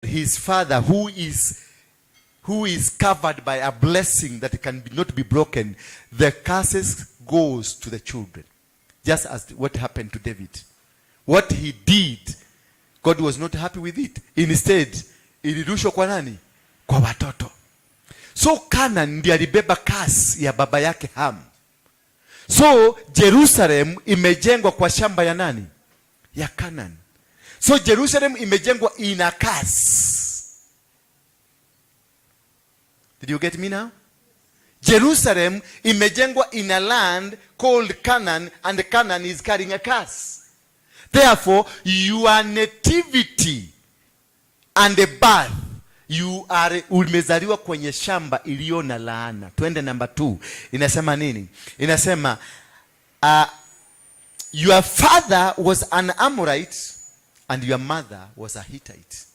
His father who is covered by a blessing that can not be broken, the curses goes to the children. Just as what happened to David. What he did, God was not happy with it. Instead, ilirushwa kwa nani? Kwa watoto. So Canaan ndiye alibeba curse ya baba yake Ham. So Jerusalem imejengwa kwa shamba ya nani? Ya Canaan. So Jerusalem imejengwa in a curse. Did you get me now? Jerusalem imejengwa in a land called Canaan, and Canaan is carrying a curse. Therefore, your nativity and the birth, you are umezaliwa kwenye shamba iliyo na laana. Twende number 2. Inasema nini? Inasema your father was an Amorite and your mother was a Hittite.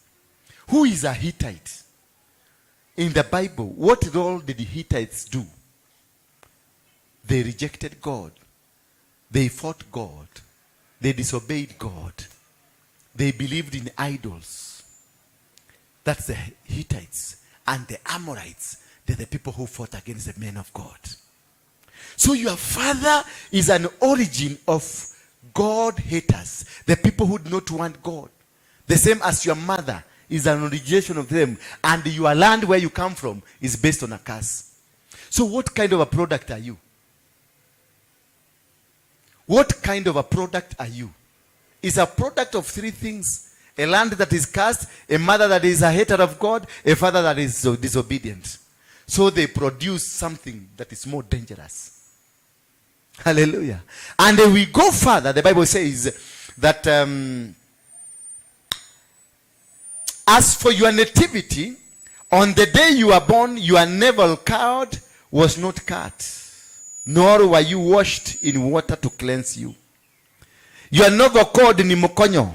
Who is a Hittite? In the Bible, what role did the Hittites do? They rejected God. They fought God. They disobeyed God. They believed in idols. That's the Hittites. And the Amorites, they're the people who fought against the men of God. So your father is an origin of God haters, the people who do not want God. The same as your mother is an origination of them, and your land where you come from is based on a curse. So what kind of a product are you? What kind of a product are you? It's a product of three things: a land that is cursed, a mother that is a hater of God, a father that is so disobedient. So they produce something that is more dangerous. Hallelujah. And if we go further, the Bible says that as for your nativity, on the day you were born, your navel cord was not cut, nor were you washed in water to cleanse you. Your navel cord ni mkonyo.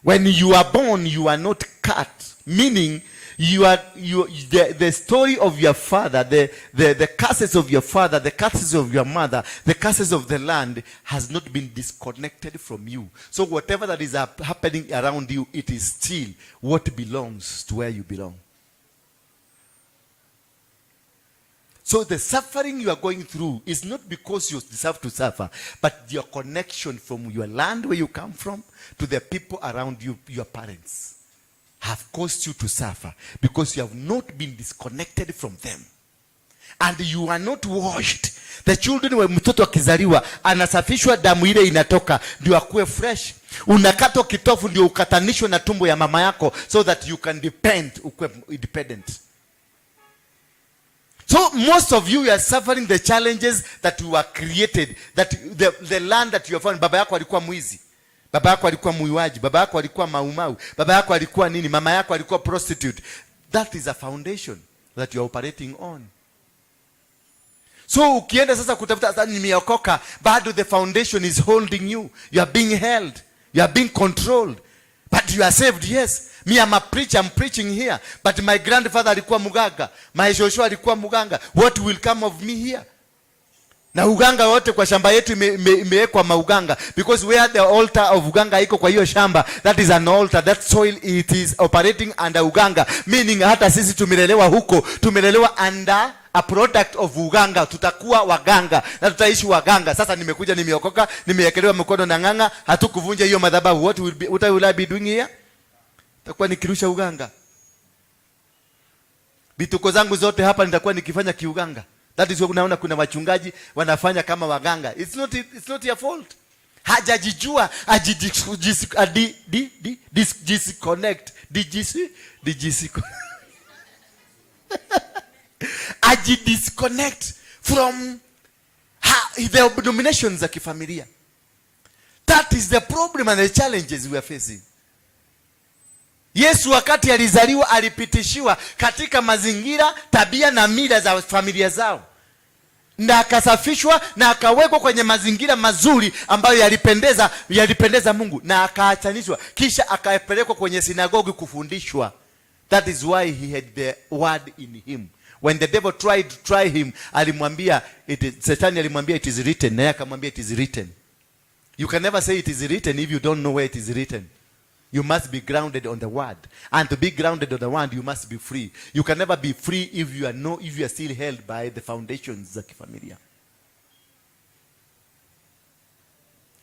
When you are born, you are not cut, meaning you are you the story of your father, the curses of your father, the curses of your mother, the curses of the land has not been disconnected from you. So whatever that is happening around you, it is still what belongs to where you belong. So the suffering you are going through is not because you deserve to suffer, but your connection from your land where you come from to the people around you, your parents, have caused you to suffer because you have not been disconnected from them. And you are not washed. The children, when mtoto akizaliwa anasafishwa, damu ile inatoka ndio akuwe fresh. Unakatwa kitovu ndio ukatanishwe na tumbo ya mama yako so that you can depend, ukuwe independent. So most of you are suffering the challenges that you were created, that the land that you are found. Baba yako alikuwa mwizi, baba yako alikuwa muiwaji, baba yako alikuwa maumau, baba yako alikuwa nini, mama yako alikuwa prostitute. That is a foundation that you are operating on. So ukienda sasa kutafuta, sasa nimeokoka, bado the foundation is holding you. You are being held. You are being controlled. But you are saved, yes. Me, I'm a preacher, I'm preaching here. But my grandfather alikuwa muganga. My shosho alikuwa muganga. What will come of me here? Na uganga wote kwa shamba yetu imewekwa mauganga. Because where the altar of uganga iko kwa hiyo shamba, that is an altar, that soil, it is operating under uganga. Meaning hata sisi tumelelewa huko, tumelelewa under a product of uganga. Tutakuwa waganga na tutaishi waganga. Sasa nimekuja, nimeokoka, nimewekelewa mkono na ng'ang'a, hatukuvunja hiyo madhabahu. What will I be doing here? Nitakuwa nikirusha uganga. Vituko zangu zote hapa nitakuwa nikifanya kiuganga. That is why unaona kuna wachungaji wanafanya kama waganga. It's not your fault. Hajajijua, adi, di, di, dis, disconnect. DGC, DGC. Aji disconnect from the dominations za kifamilia. That is the problem and the challenges we are facing. Yesu wakati alizaliwa alipitishiwa katika mazingira, tabia na mila za familia zao, na akasafishwa na akawekwa kwenye mazingira mazuri ambayo yalipendeza Mungu, na akaachanishwa, kisha akapelekwa kwenye sinagogi kufundishwa. That is why he had the word in him. When the devil tried to try him, alimwambia it is, Shetani alimwambia, "It is written," naye akamwambia, "It is written." You can never say it is written if you don't know where it is written. You must be grounded on the word. And to be grounded on the word, you must be free. You can never be free if you are no, if you are still held by the foundations za kifamilia.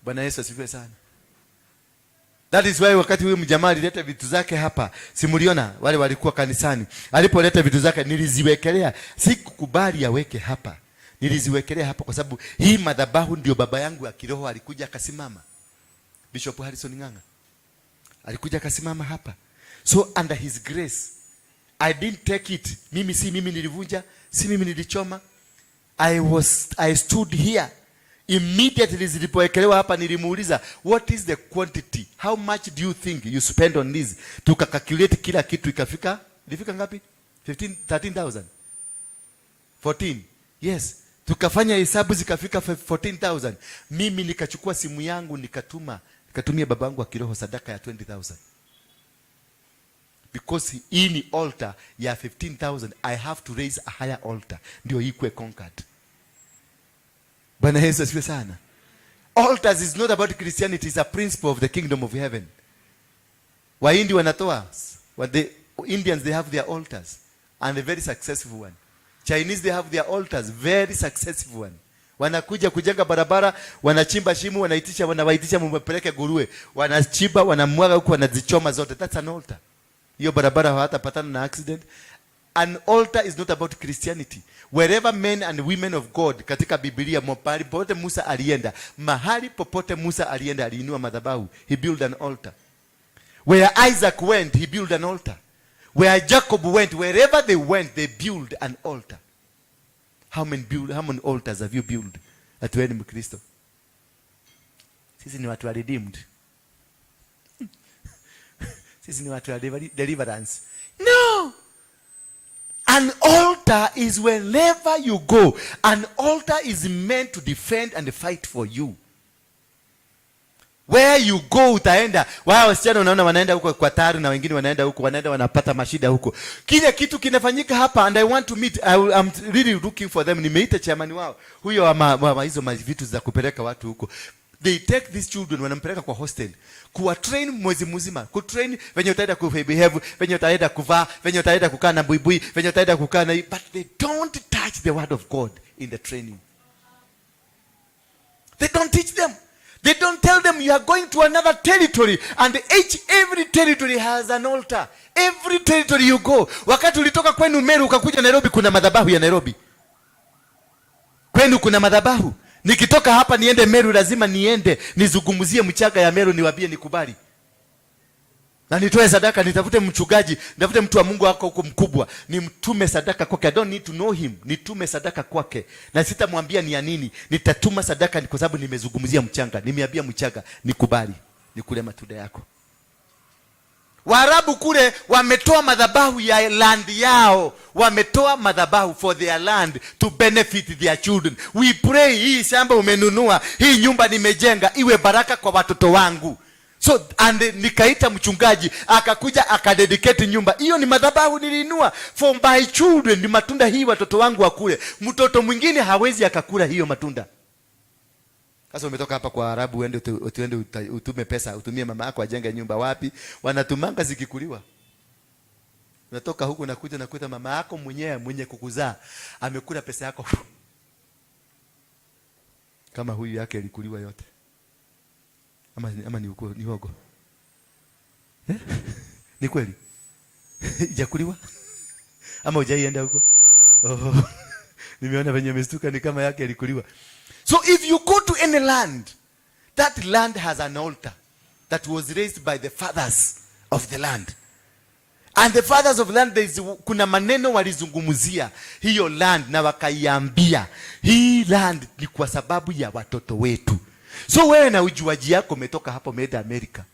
Bwana Yesu asifiwe sana. That is why wakati huyu mjamaa alileta vitu zake hapa, simuliona wale walikuwa kanisani. Alipoleta vitu zake niliziwekelea, sikukubali aweke hapa. Niliziwekelea hapa kwa sababu hii madhabahu ndio baba yangu ya kiroho alikuja akasimama. Bishop Harrison Ng'ang'a alikuja akasimama hapa. So under his grace I didn't take it. Mimi si mimi nilivunja, si mimi nilichoma. I stood here. Immediately zilipowekelewa hapa nilimuuliza, what is the quantity? How much do you think you spend on this? Tukacalculate kila kitu ikafika, ilifika ngapi? 15, 13,000. 14. Yes. Tukafanya hesabu zikafika 14,000. Mimi nikachukua simu yangu nikatuma, nikatumia babangu wa kiroho sadaka ya 20,000. Because hii ni altar ya 15,000, I have to raise a higher altar ndio ikuwe conquered. Bwana Yesu asifiwe sana. Altars is not about Christianity, it's a principle of the kingdom of heaven. Wahindi wanatoa, what the Indians, they have their altars and a very successful one. Chinese, they have their altars, very successful one. Wanakuja kujenga barabara, wanachimba shimo, wanaitisha, wanawaitisha mupeleke nguruwe. Wanachimba, wanamwaga huku, wanazichoma zote. That's an altar. Hiyo barabara hawatapatana na accident. An altar is not about Christianity. Wherever men and women of God katika Biblia, mahali popote Musa alienda, mahali popote Musa alienda aliinua madhabahu. He built an altar. Where Isaac went, he built an altar. Where Jacob went, wherever they went, they built an altar. How many altars have you built? Ati wewe ni Mkristo. Sisi ni watu wa redeemed. Sisi ni watu wa deliverance. No. An altar is wherever you go. An altar is meant to defend and fight for you. Where you go utaenda. Wao wasichana unaona wanaenda huko kwa Taru na wengine wanaenda huko, wanaenda wanapata mashida huko. Kile kitu kinafanyika hapa and I want to meet, I'm really looking for them. Nimeita chairman wao. Huyo wa hizo vitu za kupeleka watu huko. They take these children, wanampeleka kwa hostel. Kuwa train mwezi mzima, kutrain venye utaenda kubehave, venye utaenda kuvaa, venye utaenda kukaa na buibui, venye utaenda kukaa na, but they don't touch the word of God in the training. They don't teach them. They don't tell them you are going to another territory, and every territory has an altar. Every territory you go. Wakati ulitoka kwenu Meru ukakuja Nairobi, kuna madhabahu ya Nairobi. Kwenu kuna madhabahu. Nikitoka hapa niende Meru, lazima niende nizungumzie mchanga ya Meru, niwaambie nikubali. Na nitoe sadaka, nitafute mchungaji, nitafute mtu wa Mungu wako huko mkubwa, nimtume sadaka kwake. I don't need to know him. Nitume sadaka kwake. Na sitamwambia ni ya nini. Nitatuma sadaka kwa sababu nimezungumzia mchanga. Nimeambia mchanga nikubali, nikule matunda yako. Waarabu kule wametoa madhabahu ya land yao, wametoa madhabahu for their land to benefit their children. We pray, hii shamba umenunua, hii nyumba nimejenga, iwe baraka kwa watoto wangu. So and nikaita mchungaji akakuja akadedicate nyumba hiyo. Ni madhabahu niliinua for my children, ni matunda hii watoto wangu wakule. Mtoto mwingine hawezi akakula hiyo matunda. Sasa umetoka hapa kwa Arabu uende uende utume pesa, utumie mama yako ajenge nyumba wapi? Wanatumanga zikikuliwa. Unatoka huku nakuja nakuta mama yako mwenyewe mwenye kukuzaa amekula pesa yako. Kama huyu yake ilikuliwa yote. Ama ni uko ni uongo? Eh? Ni kweli? Ijakuliwa? Ama hujaienda huko? Oh. Nimeona venye amestuka ni kama yake ilikuliwa. So if you go to any land, that land has an altar that was raised by the fathers of the land. And the fathers of land, kuna maneno walizungumzia hiyo land na wakaiambia hii land ni kwa sababu ya watoto wetu. So wewe na ujuaji yako umetoka hapo umeenda Amerika.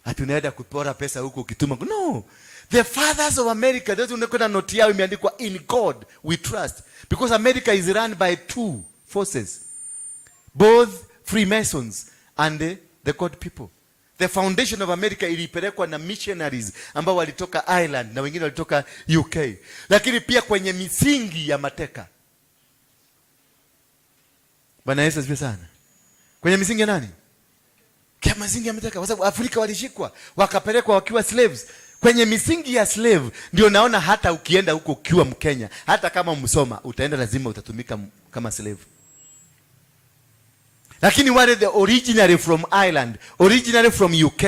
Ati unaenda kupora pesa huko ukituma. No. The fathers of America, those unakwenda noti yao imeandikwa in God we trust. Because America is run by two forces. Both Freemasons and the God people. The foundation of America ilipelekwa na missionaries ambao walitoka Ireland na wengine walitoka UK. Lakini pia kwenye misingi ya mateka. Bwana Yesu asifiwe sana. Kwenye misingi ya nani? Kia misingi ya mateka, kwa sababu Afrika walishikwa wakapelekwa wakiwa slaves. Kwenye misingi ya slave ndio naona hata ukienda huko ukiwa Mkenya, hata kama msoma, utaenda lazima utatumika kama slave. Lakini wale the originally from Ireland, originally from UK,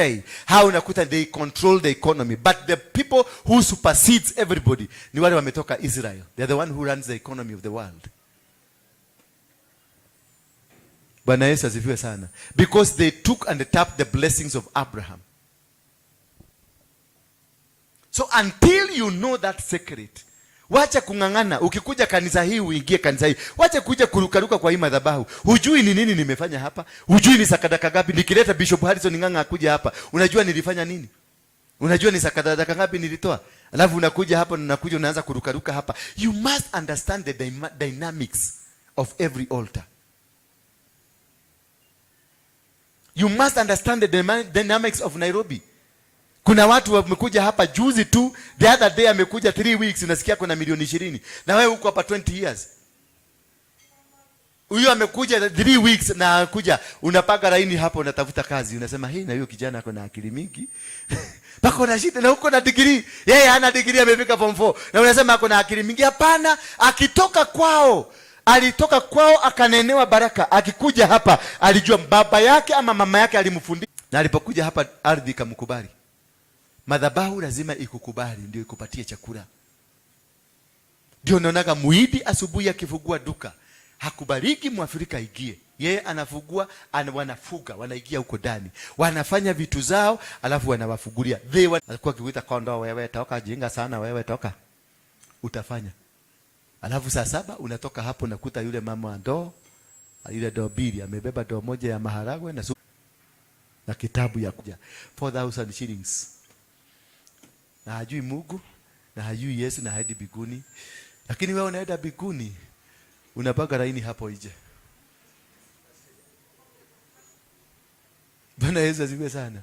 hao unakuta they control the economy. But the people who supersedes everybody ni wale wametoka Israel. They are the one who runs the economy of the world. Bwana Yesu asifiwe sana. Because they took and tapped the blessings of Abraham. So until you know that secret, wacha kung'ang'ana. Ukikuja kanisa hii uingie kanisa hii, wacha kuja kurukaruka kwa hii madhabahu. Hujui ni nini nimefanya hapa, hujui ni sakadaka ngapi. Nikileta Bishop Harrison Ng'ang'a akuja hapa, unajua nilifanya nini? Unajua ni sakadaka ngapi nilitoa? Alafu unakuja hapa, unakuja unaanza kurukaruka hapa. You must understand the dynamics of every altar. You must understand the dynamics of Nairobi. Kuna watu wamekuja hapa juzi tu, the other day amekuja 3 weeks, unasikia kuna milioni 20. Na wewe uko hapa 20 years. Huyu amekuja 3 weeks na akuja, unapanga laini hapo unatafuta kazi, unasema hii na huyo kijana ako na akili mingi. Pako na shida na uko na degree. Yeye hana degree, amefika form 4. Na unasema ako na akili mingi. Hapana, akitoka kwao, alitoka kwao akanenewa baraka. Akikuja hapa alijua baba yake ama mama yake alimfundisha. Na alipokuja hapa ardhi ikamkubali. Madhabahu lazima ikukubali ndio ikupatie chakula. Ndio naonaga muhindi asubuhi akifungua duka hakubariki Mwafrika aingie. Yeye anafungua, wanafuga, wanaingia huko ndani. Wanafanya vitu zao alafu wanawafungulia. They alikuwa akikuita kondo, wewe toka, jinga sana wewe toka. Utafanya. Alafu saa 7 unatoka hapo unakuta yule mama wa ndoo, ile ndoo mbili, amebeba ndoo moja ya maharagwe na kitabu ya kuja 4,000 shillings. Na hajui Mungu, na hajui Yesu, na haendi mbinguni. Lakini wewe unaenda mbinguni, unapanga laini hapo nje. Bwana Yesu asifiwe sana.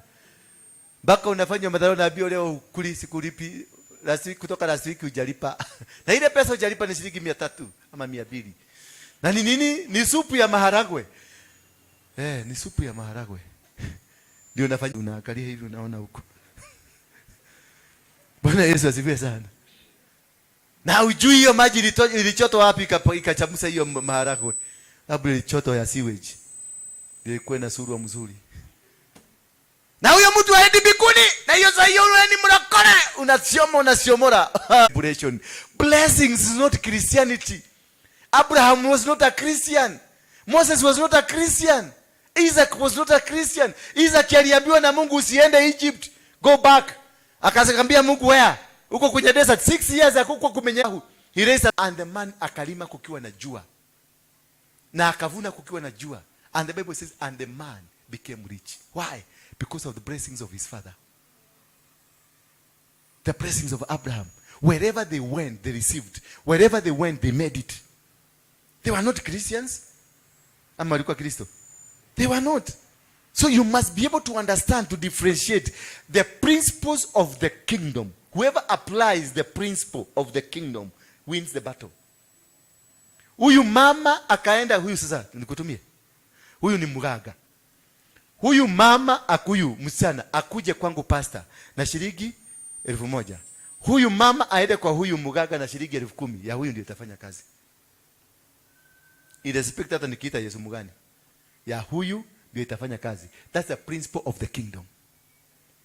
Mpaka unafanya madharau na bio leo ukuli sikulipi, last week, kutoka last week hujalipa. Na ile pesa hujalipa ni shilingi 300 ama 200. Na ni nini? Ni supu ya maharagwe. Ni supu ya maharagwe. Ndio unafanya, unaangalia hivi unaona huko. Bwana Yesu asifiwe sana. Na hujui hiyo maji ilichotwa wapi ikachamsha hiyo maharagwe. Labda ilichotwa ya sewage. Ilikuwa na sura mzuri. Na huyo mtu haendi mbinguni, na hiyo saa hiyo wewe ni mlokole, unasioma unasiomora. Blessings is not Christianity. Abraham was not a Christian. Moses was not a Christian. Isaac was not a Christian. Isaac aliambiwa na Mungu usiende Egypt, go back. Akaambia Mungu where? Huko kwenye desert 6 years hakukuwa kumenyehu. He raised and the man akalima kukiwa na jua. Na akavuna kukiwa na jua. And the Bible says and the man became rich. Why? Because of the blessings of his father. The blessings of Abraham. Wherever they went, they received. Wherever they went, they made it. They were not Christians. Ama walikuwa Kristo? They were not. So you must be able to understand, to differentiate the principles of the kingdom. Whoever applies the principle of the kingdom wins the battle. Huyu mama akaenda, huyu sasa nikutumie. Huyu ni mganga. Huyu mama akuyu msichana akuje kwangu pastor na shilingi 1,000. Huyu mama aende kwa huyu mganga na shilingi 10,000. Ya huyu ndio itafanya kazi. Irrespective hata nikiita Yesu mgani. Ya huyu ndio itafanya kazi. That's the principle of the kingdom.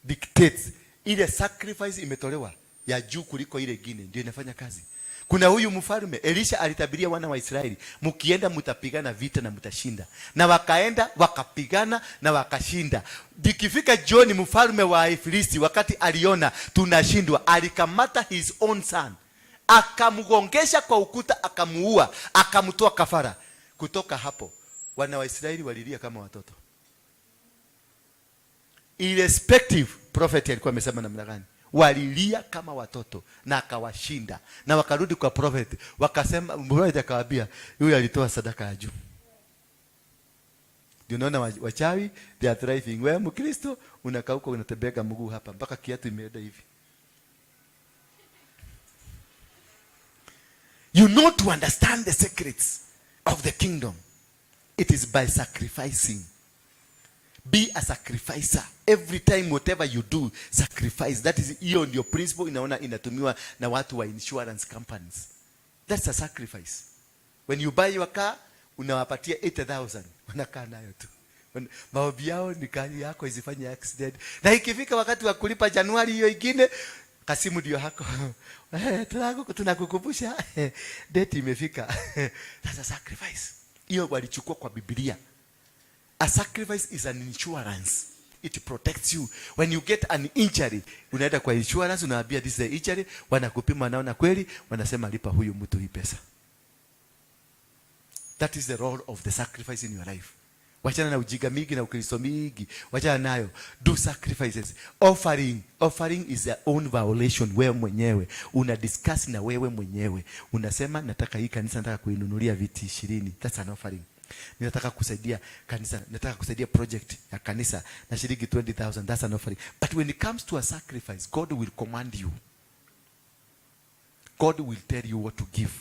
Dictates ile sacrifice imetolewa ya juu kuliko ile nyingine ndio inafanya kazi. Kuna huyu mfalme Elisha alitabiria wana wa Israeli, mkienda mtapigana vita na mtashinda. Na wakaenda wakapigana na wakashinda. Dikifika jioni, mfalme wa Filisti wakati aliona tunashindwa, alikamata his own son, akamgongesha kwa ukuta, akamuua, akamtoa kafara. Kutoka hapo wana wa Israeli walilia kama watoto. Irrespective prophet alikuwa amesema namna gani, walilia kama watoto na akawashinda. Na wakarudi kwa prophet, wakasema, prophet akawaambia huyu alitoa sadaka ya juu. Ndio unaona wachawi they are thriving. Wewe Mkristo unakauka unatembea mguu hapa mpaka kiatu imeenda hivi. You know, to understand the secrets of the kingdom, it is by sacrificing. Be a sacrificer. Every time, whatever you do, sacrifice. That is, hiyo ndio principle inaona inatumiwa na watu wa insurance companies. That's a sacrifice. When you buy your car, unawapatia 80,000, wanakaa nayo tu. Maombi yao ni gari yako isifanye accident. Na ikifika wakati wa kulipa Januari hiyo ingine, kasimu ndio hako. Tunakukumbusha date imefika. That's a sacrifice. Hiyo walichukua kwa Biblia. A sacrifice is an insurance. It protects you. When you get an injury, unaenda kwa insurance, unaambia, "This is the injury," wanakupima, wanaona kweli, wanasema, "Lipa huyu mtu hii pesa." That is the role of the sacrifice in your life. Wachana na ujinga mingi na Ukristo mingi, wachana nayo. Do sacrifices. Offering, offering is their own violation. Wewe mwenyewe una discuss na wewe mwenyewe, unasema, "Nataka hii kanisa, nataka kuinunulia viti 20." That's an offering. "Ninataka kusaidia kanisa, nataka kusaidia project ya kanisa na shilingi 20,000." That's an offering. But when it comes to a sacrifice, God will command you. God will tell you what to give.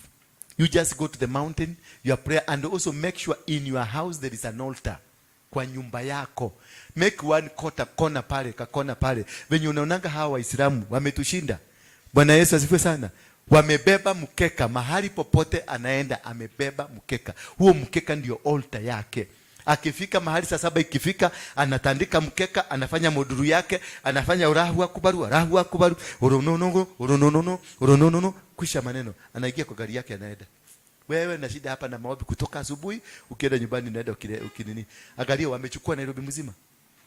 You just go to the mountain, your prayer, and also make sure in your house there is an altar. Kwa nyumba yako. Make one quarter corner pale, kakona pale. Venye unaonanga hawa Waislamu wametushinda. Bwana Yesu asifiwe sana. Wamebeba mkeka mahali popote anaenda, amebeba mkeka. Huo mkeka ndio altar yake. Akifika mahali saa 7 ikifika, anatandika mkeka, anafanya moduru yake, anafanya Allahu akubaru, Allahu akubaru, urunonono, urunonono, urunonono, kwisha maneno. Anaingia kwa gari yake, anaenda. Wewe na shida hapa na maombi kutoka asubuhi, ukienda nyumbani unaenda ukinini. Angalia, wamechukua Nairobi mzima.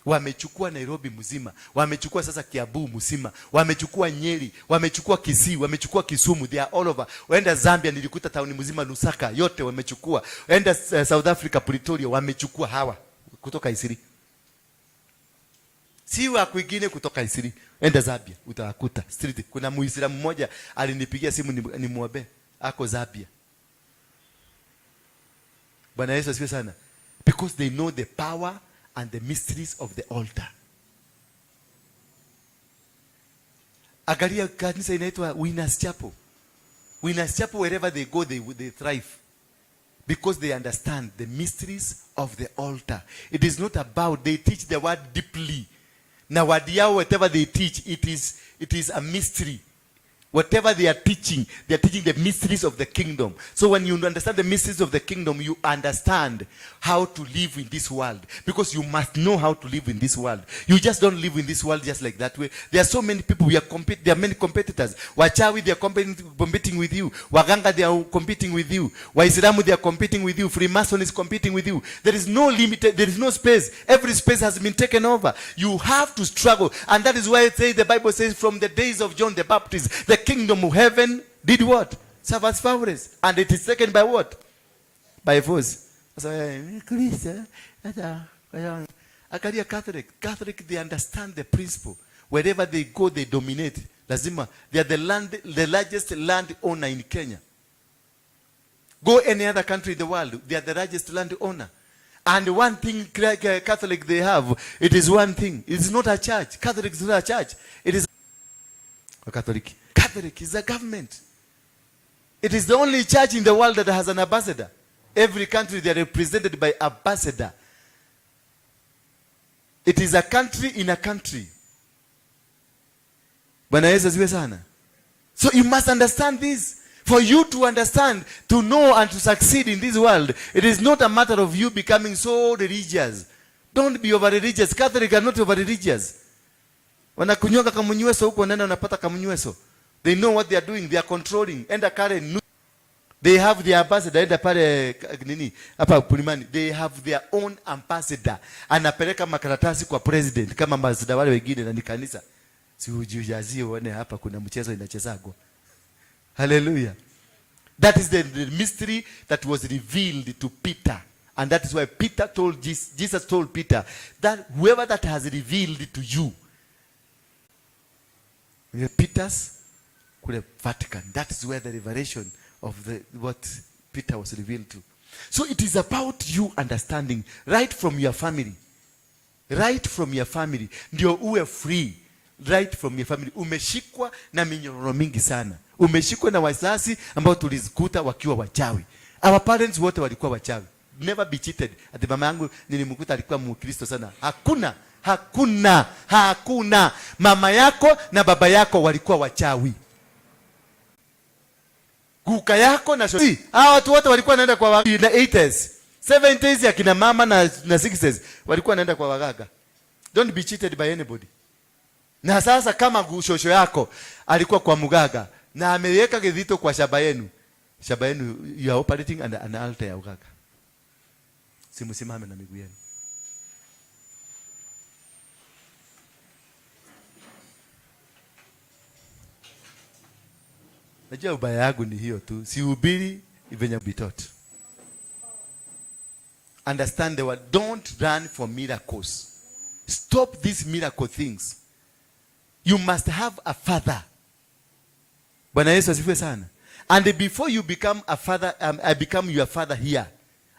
Wamechukua Nairobi mzima, wamechukua sasa Kiambu mzima, wamechukua Nyeri, wamechukua Kisii, wamechukua Kisumu, they are all over. Waenda Zambia, nilikuta tauni mzima Lusaka yote wamechukua. Waenda South Africa, Pretoria, wamechukua hawa kutoka Eastleigh. Si wa kwingine, kutoka Eastleigh. Enda Zambia utawakuta street. Kuna Muislamu mmoja alinipigia simu nimwombee, ako Zambia. Bwana Yesu asifiwe sana. Because they know the power and the mysteries of the altar. Angalia kanisa inaitwa Winners Chapel. Winners Chapel, wherever they go, they thrive. Because they understand the mysteries of the altar. It is not about, they teach the word deeply. Na word yao, whatever they teach, it is a mystery. Whatever they are teaching the mysteries of the kingdom. So when you understand the mysteries of the kingdom, you understand how to live in this world. Because you must know how to live in this world. You just don't live in this world just like that way. There are so many people, we are compete, there are many competitors. Wachawi, they are competing with you. Waganga, they are competing with you. Waislamu, they are competing with you. Freemason is competing with you. There is no limit, there is no space. Every space has been taken over. You have to struggle. And that is why it says, the Bible says, from the days of John the Baptist, the kingdom of heaven did what? Suffers violence. And it is taken by what? By force. Sasa, Kristo, angalia Catholic. Catholic, they understand the principle. Wherever they go, they dominate. Lazima, they are the largest land owner in Kenya. Go any other country in the world, they are the largest land owner. And one thing Catholic they have, it is one thing. It is not a church. Catholic is not a church. It is a Catholic. Catholic is a government. It is the only church in the world that has an ambassador. Every country, they are represented by ambassador. It is a country in a country. Bwana Yesu asifiwe sana. So you must understand this. For you to understand, to know and to succeed in this world, it is not a matter of you becoming so religious. Don't be over religious. Catholic are not over religious. Wanakunywa kamunyweso huko, wanaenda wanapata kamunyweso. They know what they are doing. They are controlling. Enda Karen, they have their ambassador. Enda pale nini hapa Pulimani, they have their own ambassador. Anapeleka makaratasi kwa president kama ambassador wale wengine, na ni kanisa. Si ujijazie uone hapa kuna mchezo inachezagwa. Hallelujah. That is the mystery that was revealed to Peter. And that is why Peter told Jesus, Jesus told Peter that whoever that has revealed to you, Peter's kule Vatican. That is where the revelation of the what Peter was revealed to. So it is about you understanding right from your family. Right from your family. Ndio uwe free. Right from your family. Umeshikwa na minyororo mingi sana. Umeshikwa na wazazi ambao tulizikuta wakiwa wachawi. Our parents wote walikuwa wachawi. Never be cheated. Ati mama yangu nilimkuta alikuwa Mkristo sana. Hakuna, hakuna, hakuna. Mama yako na baba yako walikuwa wachawi. Guka yako na shosi. Hawa watu wote walikuwa wanaenda kwa na 80s, 70s ya kina mama na 60s walikuwa wanaenda kwa waganga. Don't be cheated by anybody. Na sasa kama shosho yako alikuwa kwa mganga na ameweka kidhito kwa shamba yenu, shamba yenu, you are operating under an altar ya uganga. Simusimame na miguu yenu. Najua ubaya yangu ni hiyo tu. Sihubiri venye be taught. Understand the word. Don't run for miracles. Stop these miracle things. You must have a father. Bwana Yesu asifiwe sana. And before you become a father, I become your father here,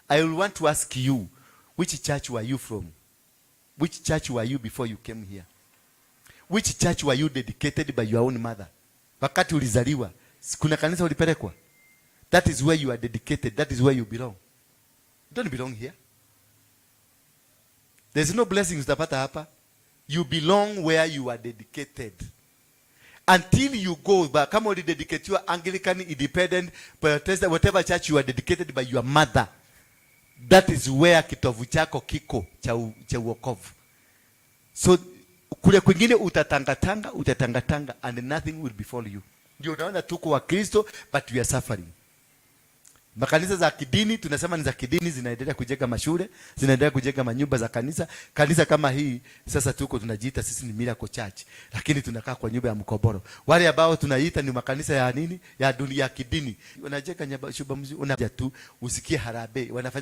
I will want to ask you, which church were you from? Which church were you before you came here? Which church were you dedicated by your own mother? Wakati ulizaliwa, kuna kanisa ulipelekwa? That is where you are dedicated. That is where you belong. You don't belong here. There's no blessings utapata hapa. You belong where you are dedicated. Until you go back, kama ulidedicatiwa Anglican, Independent, Protestant, whatever church you are dedicated by your mother, that is where kitovu chako kiko cha uokovu. So kule kwingine utatangatanga, utatangatanga and nothing will befall you. Ndio unaona tuko wa Kristo but we are suffering. Makanisa za kidini tunasema ni za kidini, zinaendelea kujenga mashule, zinaendelea kujenga manyumba za kanisa. Kanisa kama hii sasa tuko tunajiita sisi ni Miracle Church, lakini tunakaa kwa nyumba ya mkoboro. Wale ambao tunaita ni makanisa ya nini? Ya dunia ya kidini. Wanajenga nyumba mzuri, unaja tu usikie harambee. Wanafanya